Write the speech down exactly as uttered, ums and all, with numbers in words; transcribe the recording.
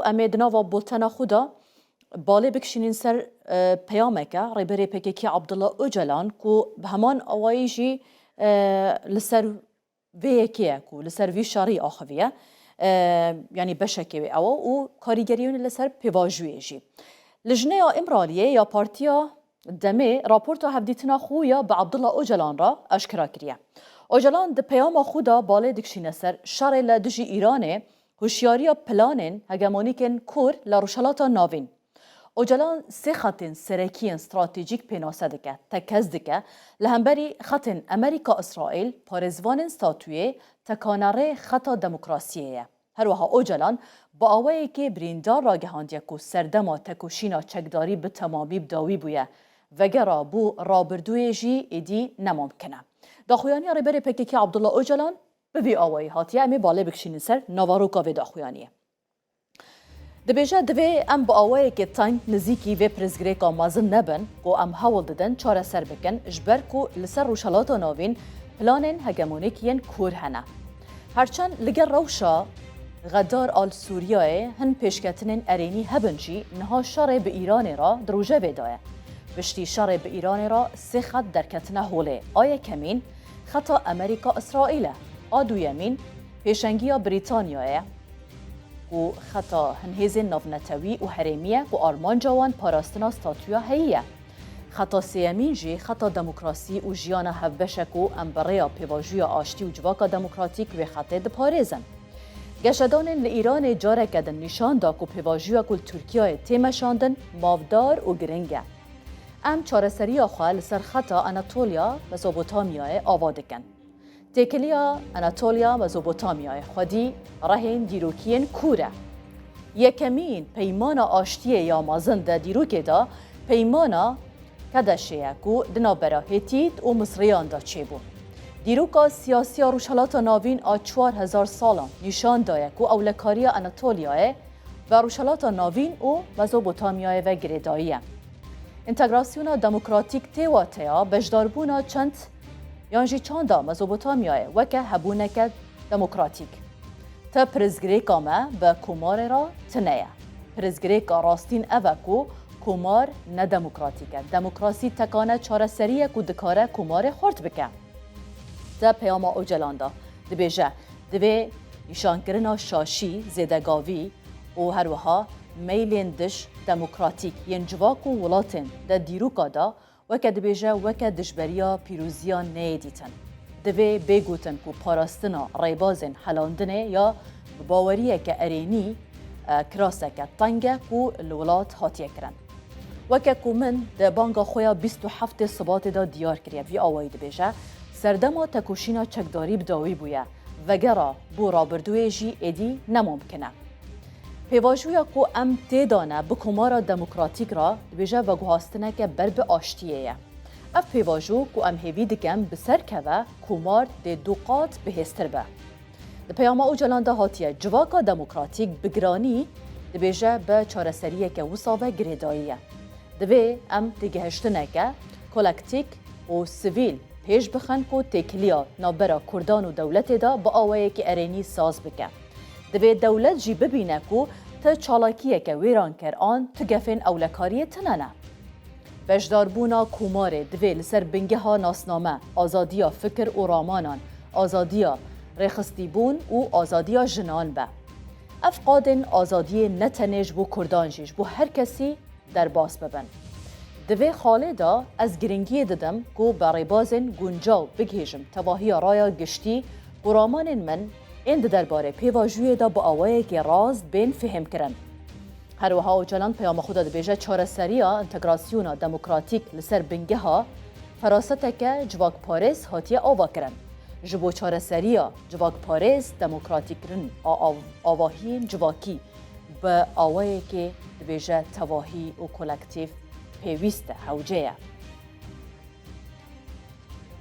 Em ê di nava bultena xwe de balê bikişînin ser, e, peyameke Rêberê P K K Abdullah Ocalan ku bi heman awayî jî, e, li ser vê yekê ye ku li ser vî şerî axiviye, e, yanî beşekê wê ew e û karîgeriyên li ser pêvajoyê jî. Lijneya Îmraliyê ya Partiya Demê raporta hevdîtina xwe ya bi Abdullah Ocalan re eşkera kiriye. Ocalan di peyama xwe de balê dikişîne ser şerê li dijî Îranê, hişyariya planên hegemonîkên kûr li Rojhilata Navîn. Ocalan sê xetên serekî yên stratejîk pênase dike, tekez dike, li hemberî xetên Amerîka-Îsraîl, parêzvanên statûyê, tekanerê xeta demokrasiyê ye. Her wiha Ocalan bi awayekê birîndar ragihandiye ku serdema tekoşîna çekdarî bi temamî bi dawî bûye. Vegera bo rabirdûyê jî êdî ne mumkin e. Daxuyaniya Rêberê P K K Abdullah Ocalan bi vî awayî hatiye. Em ê balê bikişînin ser navaroka vê daxuyaniyê. Dibêje, divê em bi awayekê teng nizîkî vê pirsgirêka mezin nebin ku em hewl didin çareser bikin, ji ber ku li ser Rojhilata Navîn planên hegemonîk yên kûr hene. Herçend li gel rewşa Xedar a li Sûriyeyê hin pêşketinên erênî hebin jî, niha şerê bi Îranê re di rojevê de ye. Piştî şerê bi Îranê re sê xet derketine holê. A yekemîn xeta Amerîka-Îsraîl e. A duyemîn pêşengiya Brîtanyayê ye. Ku xeta hin hêzên navnetewî û herêmî ye ku armanca wan parastina statûya heyî ye. Xeta sêyemîn jî xeta demokrasî û jiyana hevbeş e ku em bi rêya pêvajoya aştî û civaka demokratîk wê xetê diparêzin. Geşedanên li Îranê careke din nîşan da ku pêvajoya ku li Tirkiyeyê tê meşandin mafdar û giring e. Em çareseriya xwe li ser xeta Anatoliya Mezopotamyayê ava dikin. Têkiliya Anatoliya Mezopotamyayê xwedî rehên dîrokiyên kûr e. Yekemîn peymana aştiyê ya mezin di dîrokê de peymana Kedeşê ye ku di navbera Hêtît û Misriyan de çêbû. Dîroka siyasî ya Rojhilata Navîn a çar hezar salan nîşan daye ku ewlekariya Anatoliyayê ve Rojhilata Navîn û Mezopotamyayê ve girêdayî ye. Întegrasyona demokratîk tê wateya beşdarbûna çend yan jî çanda Mezopotamyayê weke hebûneke demokratîk. Ti pirsgirêka me bi komarê re tune ye. Pirsgirêka rastîn ev e ku komar ne demokratîk e. Demokrasî tekane çareserî ye ku dikare komarê xurt bike. Di peyama Ocalan de dibêje, divê nîşankirina şaşî, zêdegavî û her wiha meylên dij demokratîk yên civak û welatên di dîroka de, weke dibêje, weke dijberiya pîroziya neyê dîtin. Divê bê gotin ku parastina rêbazên helandinê ya bi baweriyeke erênî, e, kiraseke teng e ku li welat hatiye kirin. Weke ku min di banga xwe ya bîst û heftê Sibatê de diyar kiriye, vî awayî dibêje, serdema tekoşîna çekdarî bi dawî bûye, vegera bo rabirdûyê jî êdî ne mumkin e. Pêvajoya ku em tê de ne bi komara demokratîk re dibêje veguhastineke ber bi aştiyê ye. Ev pêvajo ku em hêvî dikin bi ser keve, komar dê du qat bihêztir be. Di peyama Ocalan de hatiye, civaka demokratîk bi giranî dibêje bi çareseriyeke wisa ve girêdayî ye. Divê em têgihiştineke kolektîk û sivîl pêş bixin ku têkiliya navbera Kurdan û dewletê de bi awayekî erênî saz bike. Divê dewlet jî bibîne ku ti çalakiyeke wêranker an ti gefên ewlekariyê tune ne. Beşdarbûna komarê divê li ser bingeha nasname, azadiya fikir û ramanan, azadiya rêxistîbûn û azadiya jinan be. Ev qadên azadiyê ne tenê ji bo Kurdan jî, ji bo her kesî derbas bibin. Di vê xalê de ez giringiyê didim ku bi rêbazên guncaw bigihêjim tevahiya raya giştî ku ramanên min ên di derbarê pêvajoyê de bi awayekî rast bên fihêmkirin. Her wiha Ocalan peyama xwe de dibêje, çareseriya întegrasyona demokratîk li ser bingeha feraseteke civakparêz hatiye avakirin. Ji bo çareseriya civakparêz, demokratîkkirin a av-, avahiyên civakî bi awayekê dibêje tevahî û kolektîf pêwîst e, hewce ye.